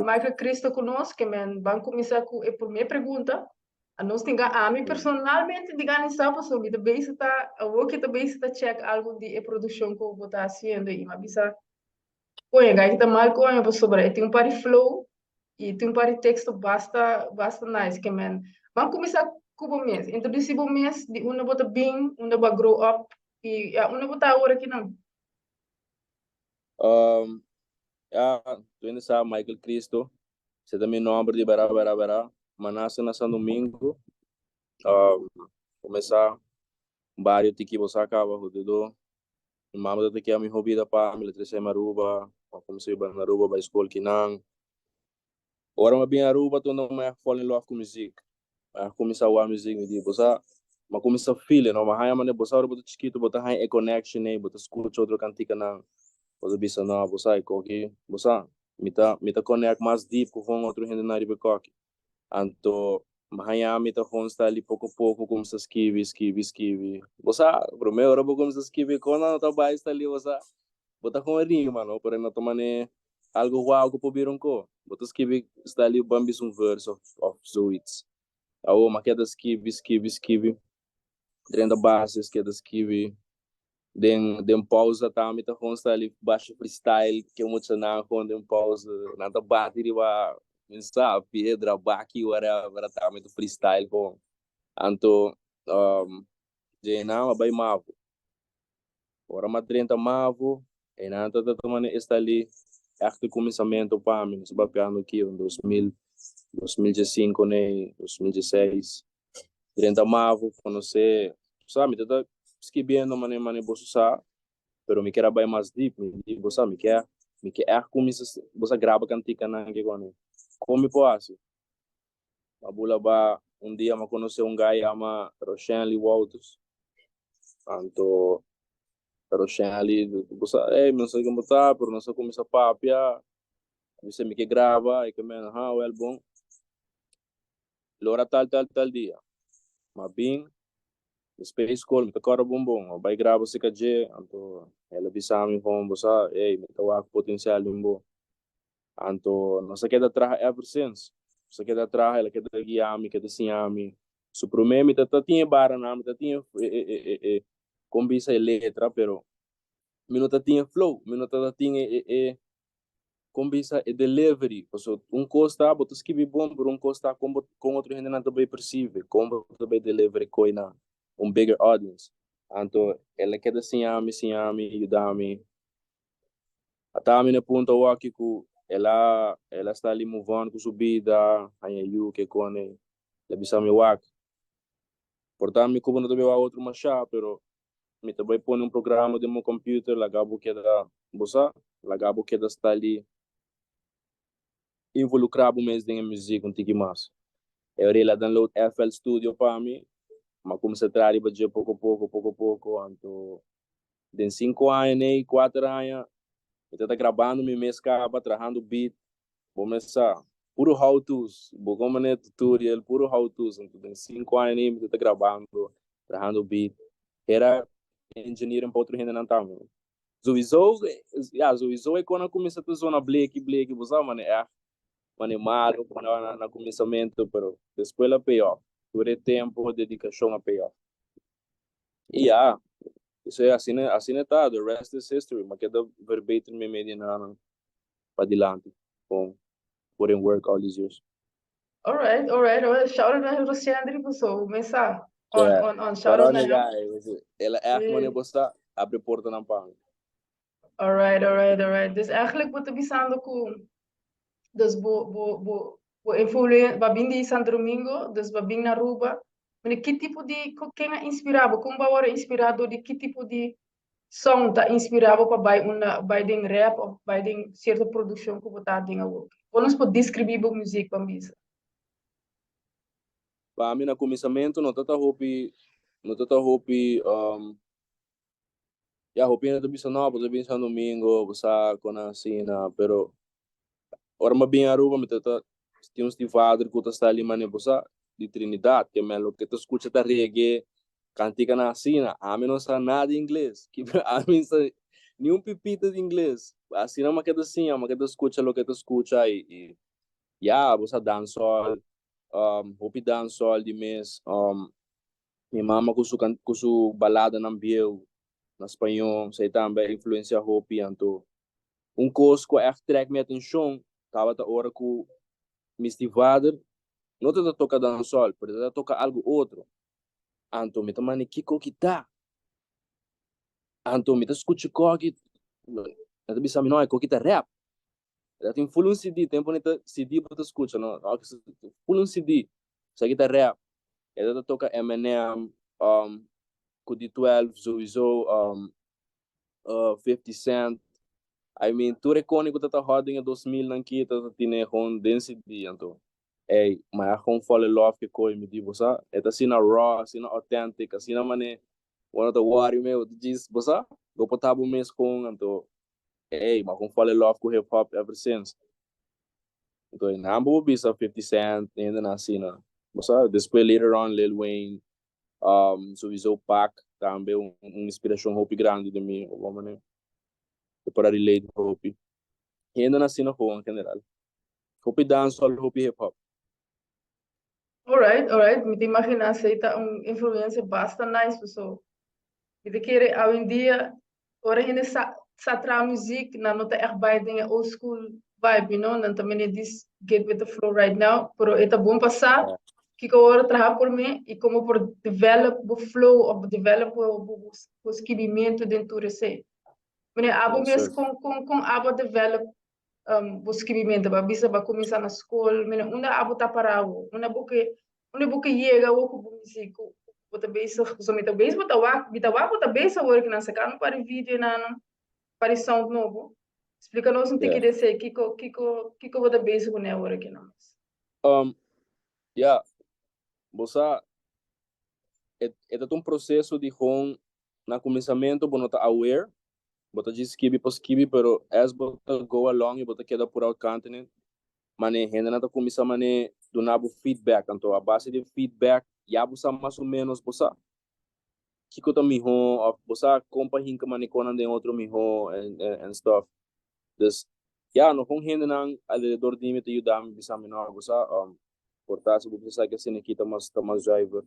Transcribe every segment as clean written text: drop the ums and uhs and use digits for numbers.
Michael Cristo ku nos, ke men ban kuminsá ku e promé pregunta. A nos tin ami personalmente di gana sa pasobra mi ta bezig ta awor ke ta bezig ta check algun di e produkshon ku bo ta hasiendo i mi a bisa koño gai ki ta mal koño pasobra e tin un par di flow i tin un par di teksto basta basta nice ke men ban kuminsá ku bo mes introdusí bo mes di unda bo ta bin unda bo a grow up i ya unda bo ta awor akinan. Ya, tur hende sa Michael Cristo. Esei ta mi nòmber di bèrá bèrá bèrá. M'a nase na San Domingo. Kuminsá bario tiki bo sa kaba hududó. Mi mama ta ta kia mihó bida pa mi, el a trese mi Aruba. M'a kuminsá biba na Aruba, bai skol kinan. Ora m'a bin Aruba tur mi a fall in love ku muzik. Mi a kuminsá wak muzik, mi di bo sa, m'a kuminsá feel e no. M'a haña manera bo sa ora bo ta chikitu bo ta haña e connection ei, bo ta skucha otro kantikanan, bo ta bisa no, bo sa e koki, bo sa, mi ta mi ta connect mas deep ku kon otro hendenan riba e koki. Anto m'a haña mi ta kon sta li poko poko kuminsá skibi, skibi, skibi. Bo sa, promé ora bo kuminsá skibi kon nan no ta bai sta li bo sa. Bo ta kon rima no, pero no ta mane algo guau ku por bira un ko. Bo ta skibi sta li ban bisa un verse of of zoiets. Awor m'a keda skibi, skibi, skibi. Drenta bases keda skibi. Den den pausa tambe ta kon sta li basha freestyle ke muchanan kon den pausa. Nan ta bati riba mi sa piedra, baki, whatever, tambe ta freestyle kon. Anto dje nan a bai mavo. Ora m'a drenta mavo, einan ta ta mane esta li echt e kuminsamentu pa mi. Nos ta papiando aki un 2000, 2015 nei, 2016. Drenta mavo, konosé, sa, mi ta ta skibiendo mane mane boso sa, pero mi kier a bai mas deep. Mi di, bo sa, mi kier, mi kier echt kuminsa, bo sa graba kantikanan ke kone. Kon mi por hasi? M'a bula ba un dia m'a konosé un guy yama Roshenly Wouters. Anto Roshenly bo sa, ey, mi no sa ken bo ta, pero nos a kuminsá papia. Mi bisa mi ke graba, e ke men, aha, wèl bon. Lo ora tal tal tal dia. M'a bin despues di skol, mi ta kòrda bon bon, m'a bai graba serka dje, anto el a bisa mi kon bo sa, ey, mi ta wak potensial den bo. Anto nos a keda traha ever since. Nos a keda traha, el a keda guia mi, keda siña mi. Su promé mi ta ta tin e baranan, mi ta tin e e e e e kon bisa e letra, pero mi no ta tin e flow, mi no ta ta tin e e e kon bisa e delivery. Pasobra un kos ta bo ta skibi bon, pero un kos ta kon bo kon otro hendenan ta bay percibe, kon bo ta bay deliver e koi na un bigger audience. Anto el a keda siña mi, siña mi, yuda mi. Ata mi na punto awaki ku el a el a sta li move on ku su bida, haña yu ke kone, el a bisa mi wak, por ta mi ku bo no ta bai wak otro mashá, pero mi ta bai pone un programa den bo computer laga bo keda, bo sa, laga bo keda sta li involukrá bo mes den e muzik un tiki mas. E ora el a download FL Studio pa mi, mi a kuminsá traha riba dje poko poko, poko poko, anto Den sinku aña nei, kuater aña, mi ta ta grabando mi mes kaba, trahando beat, bo mes sa, puru how to's, bo kon manera tutorial, puru how to's, anto den 5 aña nei mi ta ta grabando, trahando beat, era engineering pa otro hendenan tambe. Sowieso, ya, sowieso e kon a kuminsa ta zona bleki bleki, bo sa manera echt, manera malo na na kuminsamentu, pero despues a pay off, tur e tempo, dedikashon a pay off. I ya, esei asina asina ta, the rest is history. Mi a keda verbeter mi medio nan padilanti con put in work all these years. Alright, alright, alright. Shout out na Rosendri paso mi sa. On, on, on. Shout out na hem. El a echt mane bo sa, abri portanan pa mi. Alright. Dus eigenlijk bo ta bisando ku dus bo bo bo bo influen bo a bin di Santo Domingo, dus bo a bin na Aruba. Mane ki tipo di ken a inspira bo? Kon bo a wòrdu inspirá dor di ki tipo di song ta inspirá bo pa bai unda bai den rap òf bai den sierto produkshon ku bo ta den awor? Kon nos por deskribí bo muzik ban bisa? Pa mi na kuminsamentu no ta ta hopi no ta ta hopi Ya, hopi hende ta bisa no, bo ta bin San Domingo, bo sa kon asina, pero ora mi a bin Aruba mi ta ta tin un stiefvader ku ta sta li mane bo sa di Trinidad, ke men loke ta skucha ta reggae, kantikanan asina, ami no sa nada di ingles, ami sa ni un pipita di ingles, asina mi a keda siña, mi a keda skucha loke ta skucha i. Ya, bo sa dancehall, hopi dancehall di mes. Mi mama ku su ku su baladanan bieu na spañó, esei tambe a influensia hopi. Anto un kos ku a ègt trèk mi atenshon tabata ora ku mi stiefvader no tabata toka dancehall, pero e tabata toka algu otro. Anto mi ta manda kiko ki ta? Anto mi ta skucha koki, e ta bisa mi no, e koki ta rap. E tin full un CD, tempo ni ta CD bo ta skucha no, full un CD, esaki ta rap. E ta toka Eminem, ku D12 souiso, 50 Cent. I mean, tur e koni ku ta ta hot den e 2000 nan ki ta tine gewoon den CD anto. Ey, ma a gewoon fall in love ke koe, mi di bo sa. E ta asina raw, asina authentic, asina mane bo no ta worry me, bo ta djis, bo sa, bo por ta bo mes gewoon anto. Ey, ma gewoon fall in love ku hip hop ever since. Anto e nan bo bisa 50 Cent, hendenan asina. Bo sa, despues later on Lil Wayne, souiso Pac tambe un inspiracion hopi grandi den mi, op un manera. Bo por a relate hopi. Hendenan asina gewoon en general. Hopi dancehall, hopi hip hop. Alright, alright. Mi ta imagina esei ta un influencia basta nice paso mi ta kere awendia ora hende sa sa traha muziek nan no ta echt bai den e old school vibe, you know, nan ta mene dis get with the flow right now, pero e ta bon pa sa kiko ora traha por me i komo por develop bo flow of develop bo bo bo skibimento den tur esei. Mene abo mes kon kon kon abo a develop bo skibimento bo a bisa bo a kuminsá na skol mene unda abo ta pará awo unda bo ke unda bo ke yega awo ku bo muzik ku bo ta bezig pasobra mi ta bezig bo ta wak mi ta wak bo ta bezig awor ki nan saka un par di video nan par di sound nobo splika nos un tiki di esei kiko kiko kiko bo ta bezig kuné awor aki nan mes. Ya bo sa e e ta un proseso di gewoon na kuminsamentu bo no ta aware Bo ta djis skibi pa skibi pero as bo ta go along y bo ta keda put out content mane hendenan ta cuminsa mane duna bo feedback anto a base di feedback ya bo sa mas o menos bo sa kico ta miho of bo sa con pa hinca mane conan den otro miho and stuff dus ya no con hendenan alrededor di mi ta yuda mi bisa mi no bo sa por ta si bo bisa esaki asina aki ta mas ta mas zuiver.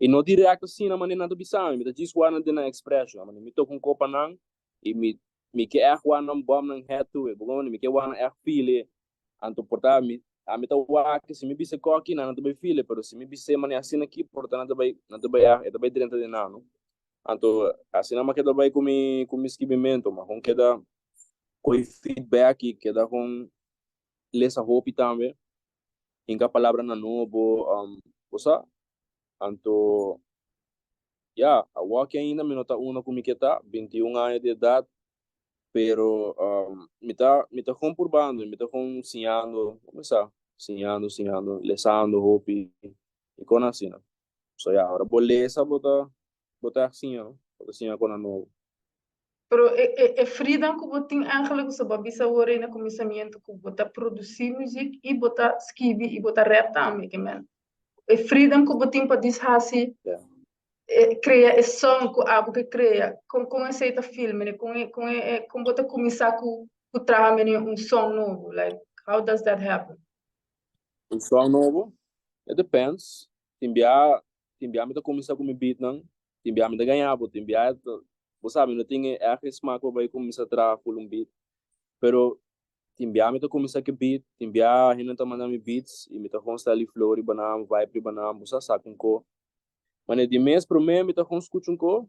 I no direct asina manera nan ta bisa mi, mi ta djis wak nan den nan expression. Manera mi toka un kopa nan i mi mi ke ègt wak nan bump nan head to it, bo kono? Mi ke wak nan ègt feel it. Anto por ta mi ami ta wak si mi bisa koki nan nan ta bai feel it, pero si mi bis'é manera asina aki por ta nan ta bai nan ta bai ègt e ta bai drenta den nan, no? Anto asina mi a keda bai ku mi ku mi skibimento, mi a kon keda kohe feedback i keda kon lesa hopi tambe. Hinka palabranan nobo, bo sa. Anto, ya, awoki ainda mi no ta uno ku mi ke ta, 21 aña di edat, pero mi ta, mi ta kon purbando, mi ta kon siñando, bo sa, siñando, siñando, lesando hopi i kon asina. So ya, ora bo lesa bo ta, bo ta siña, bo ta siña konan nobo. Pero e e e freedom ku bo tin eigenlijk so bo a bisa awor ei na kuminsamentu ku bo ta produsí muzik i bo ta skibi i bo ta rap tambe ke men. E freedom ku bo tin pa dishasi e krea e song ku abo ke krea kon kon esei ta feel mene kon e kon e kon bo ta kuminsá ku ku traha mene un song nobo like how does that happen? Un song nobo? It depends. Tin bia tin bia mi ta kuminsá ku mi beatnan Tin bia mi ta gaña bo, tin bia bo sa mi no tin e erg smaak pa bai kuminsá traha full un beat. Pero tin bia mi ta kuminsá ku e beat, tin bia hende ta manda mi beats i mi ta gewoon stèl e flow riba nan, vibe riba nan, bo sa saka un ko. Manera di mes promé mi ta gewoon skucha un ko,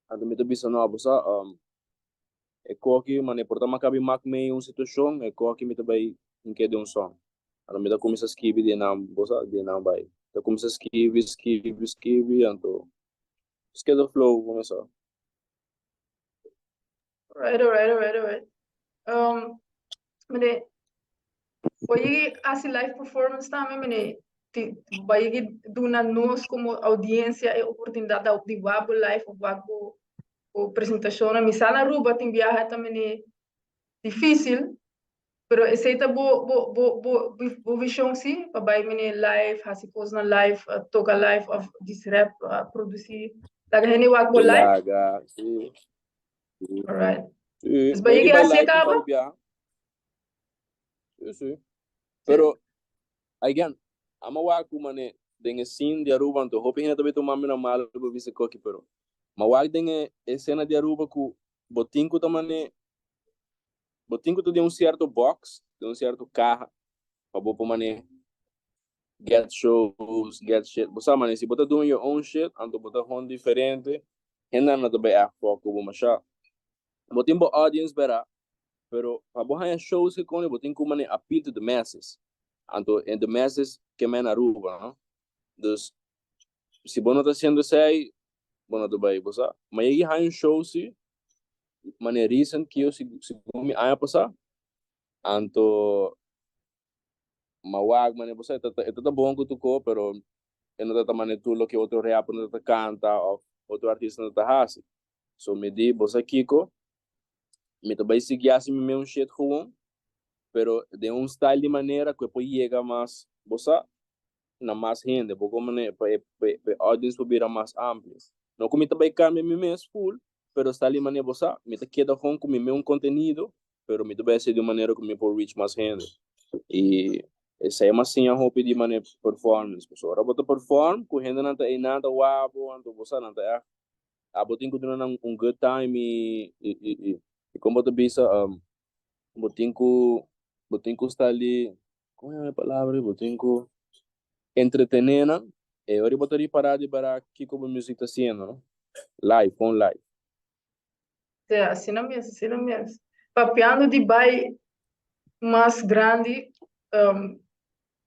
anto mi ta bisa no bo sa e ko aki manera por ta makabi mak mei un situashon, e ko aki mi ta bai hink'é den un song. Anto mi ta kuminsá skibi di nan, bo sa, di nan bai. Ta kuminsá skibi, skibi, skibi, anto just keda flow kuminsá. Alright, alright, alright, alright. Mene, bo yegi hasi live performance tambe, mene, ti, bo yegi duna nos komo audiencia e oportunidat di wak bo live of wak bo, bo presentashonnan. Mi sa na Aruba tin biaha ta mene difícil, Pero esei ta bo bo bo bo bo vision si pa bai mene live hasi kosnan live toka live of djis rap produsi laga hende wak bo live. Laga si. Alright. Si. Dus bo yega hasi e kaba? Si si. Pero, again, ami a wak ku mane den e scene di Aruba, anto hopi hende ta bay tuma mi na malo pa bisa koki, pero m'a wak den e escena di Aruba ku bo tin ku ta mane, bo tin ku ta den un cierto box, den un cierto caha, pa bo por mane get shows, get shit. Bo sa mane, si bo ta doing your own shit, anto bo ta gewoon diferente, hendenan no ta bay echt fuck ku bo masha. Bo tin bo audience bera, pero pa bo haña shows ke kone, bo tin ku mane appeal to the masses. Anto e the masses ke men Aruba, no? Dus, si bo no ta haciendo esei, bo no ta bay, bo sa. Ma yegi haña un show si, mane recent kiyo segun mi aña pasa, anto m'a wak mane bo sa e ta ta bon ku tuko, pero e no ta ta mane tur loke otro rapper no ta ta kanta of otro artista no ta ta hasi. So mi di, bo sa kiko, mi ta bai sigui hasi mi meun shit gewoon, pero den un style di manera ku e por yega mas, bo sa, na mas hende, bo kon manera pa e pa e audience por bira mas amplio. No ku mi ta bai kambia mi mes full, pero style di manera, bo sa, mi ta keda gewoon ku mi meun kontenido, pero mi ta bai hasi di un manera ku mi por reach mas hende. I esei m'a siña hopi di manera performance, pasobra ora bo ta perform ku hendenan ta einan ta wak bo, anto bo sa nan ta ègt Abo tin ku duna nan un good time i kon bo ta bisa bo tin ku bo tin ku sta li kon e palabra bo tin ku entretené nan e ora bo ta ripará di bèrdat kiko bo music ta hasiendo no live kon live. Sí, asina mes, asina mes. Papiando di bai mas grandi,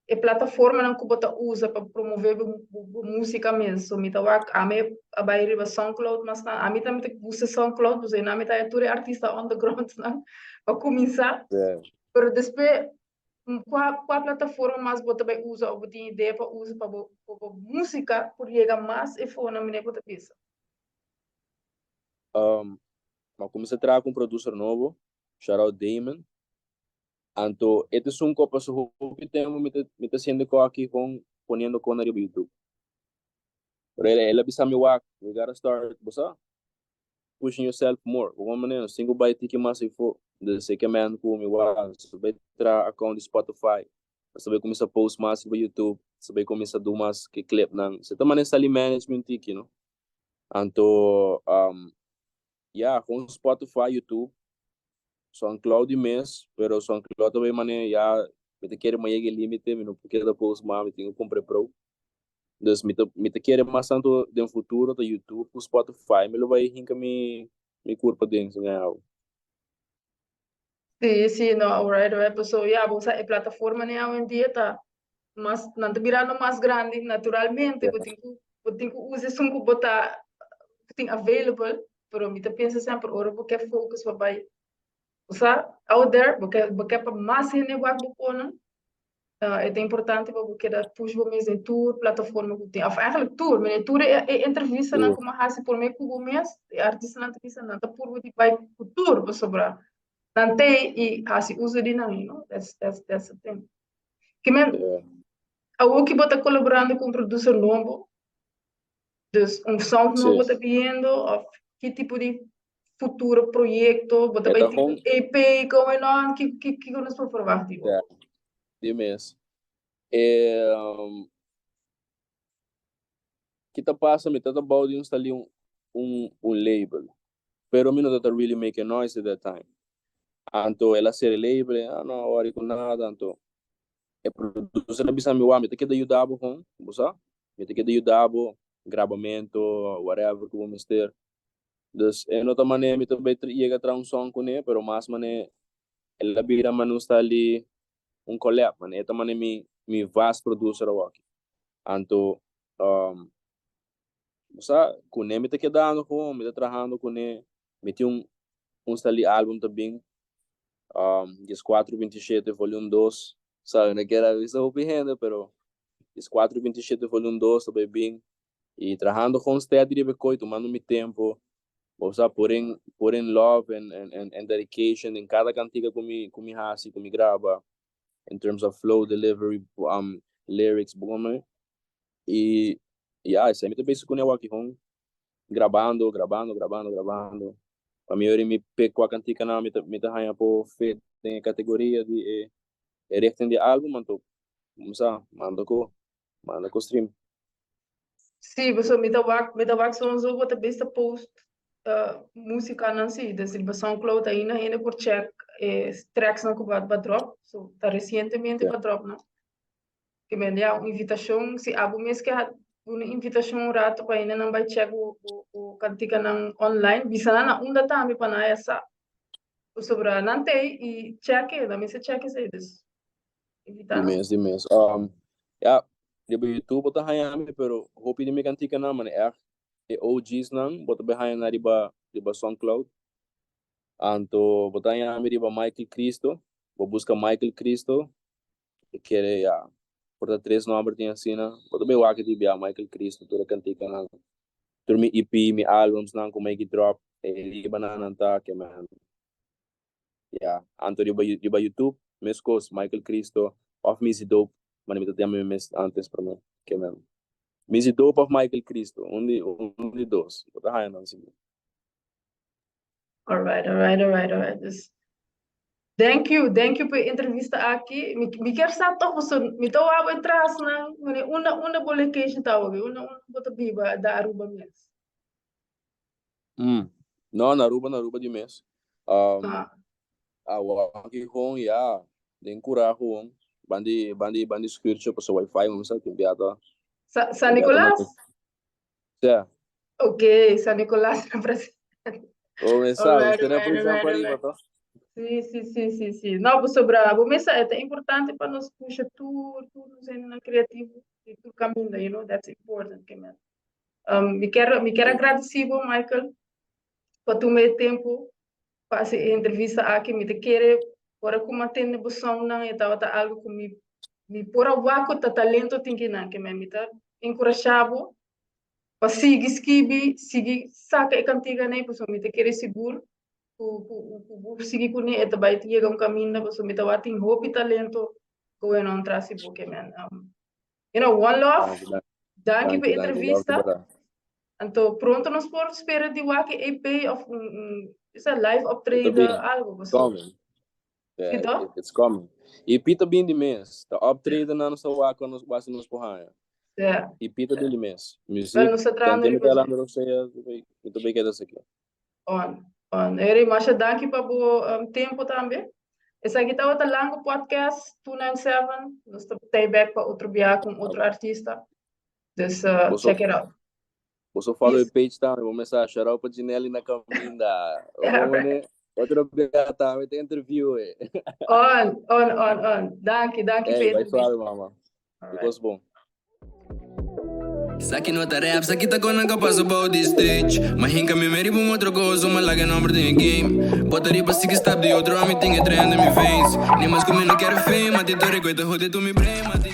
e plataformanan ku bo ta usa pa promové bo músika mes. So mi ta wak, ami a bai riba Soundcloud mas nan. Ami tambe ta gusta Soundcloud, pasobra einan mi ta haña tur e artista underground nan pa kuminsá. Pero despues, kua kua plataforma mas bo ta bai usa òf bo tin idea pa usa pa bo pa bo músika por yega mas efonan manera bo ta bisa? Mi a kuminsá traha ku un producer nobo, shout out Damon. Anto e ta esun ku a pasa hopi tempu mi ta mi ta siente ku aki kon poniendo kon ariba YouTube. Pero el el a bisa mi wak, you gotta start, bo sa, pushing yourself more. Bo kon manera, sin ku bai tiki mas efo. Entonces e ke men ku mi wak, so bai traha account di Spotify, so bai kuminsa post mas riba YouTube, so bai kuminsa do mas ke clipnan. So ta manera sali management tiki, no? Anto, ya, kon Spotify, YouTube, SoundCloud di mes, pero SoundCloud ta bay mane ya mi ta kere m'a yega e limite, mi no por keda post mas, mi tin ku kumpra e pro. Dus mi ta mi ta kere mas tantu den futuro ta YouTube ku Spotify mi lo bay hinka mi mi kurpa den si mi haña. Sí, sí, no, alright, alright. Paso, ya, bo sa e plataformanan awendia ta mas, nan ta birando mas grandi naturalmente, bo tin ku, bo tin ku usa esun ku bo ta, ku tin available, pero mi ta pensa semper ora bo ke focus pa bai, bo sa, out there, bo ke, bo ke pa mas hende wak bo konan, e ta importante pa bo keda push bo mes den tur plataforma ku tin, òf eigenlijk tur, mene tur e e entrevistanan ku mi a hasi promé ku bo mes, e artistanan ta bisa nan ta purba di bai ku tur pasobra nan t'ei i hasi uso di nan, you know, that's that's that's the thing. Ke men, awor ki bo ta kolaborando ku un producer nobo, dus un sound nobo ta biniendo òf ki tipo di futuro proyecto, bo ta bai tin un EP going on, ki ki kiko nos por verwacht di bo? Ja, di mes. Ki ta pasa, mi ta ta bou di un stali un un un label, pero mi no ta ta really make a noise at that time. Anto el a sera e label, ah no a worry ku nada, anto e producer a bisa mi, wak mi ta keda yuda bo kon, bo sa, mi ta keda yuda bo, grabamento, whatever ku bo mester. Dus e no ta manera mi ta bay yega traha un song kuné, pero mas manera el a bira mane un style di un collab, mane e ta mane mi mi vast producer awoki. Anto bo sa kuné mi ta kedando gewoon, mi ta trahando kuné, mi tin un un style di album ta bin 1427 volume 2, sa mi no kier a bisa hopi hende pero 1427 volume 2 ta bay bin. Y trahando gewoon steady riba e kooi, tumando mi tempo, bo sa, putting, putting love and, and, and, and dedication den cada cantica cu mi, cu mi haci, cu mi graba, in terms of flow, delivery, lyrics, bo come. Y ya, esey mi ta bezig cune awor aki, gewoon grabando, grabando, grabando, grabando. Pa mi ora mi pick cua canticanan mi ta, mi ta haya por fit den e categoria di e. e richting di album anto sa manda ku manda ku stream. Sí, pasobra mi ta wak, mi ta wak soms bo ta bes ta post musicanan sí, dus riba Soundcloud ainda hende por check e tracksnan ku bo a drop, so ta recientemente bo a drop nan. Ke men ya un invitashon, si abo mes ke duna invitashon un rato pa hendenan bai check bo bo kantikanan online, bisa nan na unda tambe pa nan haya sa. Pasobra nan t'ei i check e, nan mester check esei, dus invita Di nan. mes, di mes. Ya, riba YouTube bo ta haña mi, pero hopi di mi kantikanan manera ègt e OG's nan bo ta bai haña nan riba riba Soundcloud. Anto bo ta haña mi riba Michael Cristo, bo buska Michael Cristo E kere ya por ta tres nomber tin asina. Bo ta bay wak di bia Michael Cristo tur e kantikanan. Tur mi EP, mi albumsnan ku mi drop e riba nan nan ta ke men. Ya, anto riba riba YouTube meskos Michael Cristo of Mizzy Dope, mane mi ta yama mi mes antes prome ke men. Mizzy Dope of Michael Cristo, un di un di dos. Bo ta haña nan sigur. Alright, alright, alright, alright. Dus, thank you, thank you pa e entrevista aki. Mi, mi kier sa toch, paso mi ta wou e tras nan, mane unda, unda bo location ta awe, unda, unda bo ta biba da Aruba mes? Mm. No, na Aruba, na Aruba di mes. Um, Ah, awa aki gewoon, ya, den kura gewoon. Bandi, bandi, bandi schuurtje, paso wifi, mi sa, tin biata, Sa, San tin biata Nicolas? Sea. Ok, San Nicolas na presente. O men sa, Alright, usted na alright, posición alright, pa riba, alright. toch? Sí, sí, sí, sí, sí. No, pasobra bo mesa e ta importante pa nos pusha tur, tur nos hendenan creativo di tur caminda, you know, that's important, ke men. Um, mi kier, mi kier Sí. agradeci bo, Michael, pa tuma e tempo pa hasi e entrevista aki. Mi ta kere ora ku mi a tende bo songnan e tabata algo ku mi mi por a wak ku ta talento tin kinan, ke men mi ta enkurashá bo pa sigui skibi, sigui saka e kantiganan ei, pasobra mi ta kere sigur ku ku ku bo sigui kuné e ta bai yega un kaminda, pasobra mi ta wak tin hopi talento going on tras di bo, ke men. You know, one love. Danki, danki. Danki pa Danki, e danki. Love entrevista. bra. Anto pronto nos por spera di wak e EP of un, un isa live Ita optreden, bin. algo. Paso. Coming. Sí, Yeah, toch? it, it's coming. EP ta bin di mes. Ta optreden na nos ta wak nos wasi nos por haña. Yeah. EP ta bin di mes. Wel, Muziek, nos ta ten trahando tem riba me dje. talando sea, mi ta bay keda esaki. On, on. Eri, masha danki pa bo um, tempo tambe. Esaki tabata Lango Podcast 297. Nos ta stay back pa otro biaha con otro artista. Dus uh, Boso, check it out. boso follow Peace. e page tambe, bo mesa shout out pa Ginelli na caminda. Yeah, Omo right. ne, otro biaha tambe te interview e. On, on, on, on. Danki, danki pa Hey, e bai entrevista. suave mama. All Di right. kos bon. Sa ki no ta rap, sa ki ta con nan ka pasa bou di stage. Ma hinka mi meri un otro gozo, ma laga nomber den e game. Bota riba si ki stap di otro, ami tin e tren den mi veins. Ni mas ku mi no kier fame, ma ti tur recuerdo jode tu mi brain, ma ti.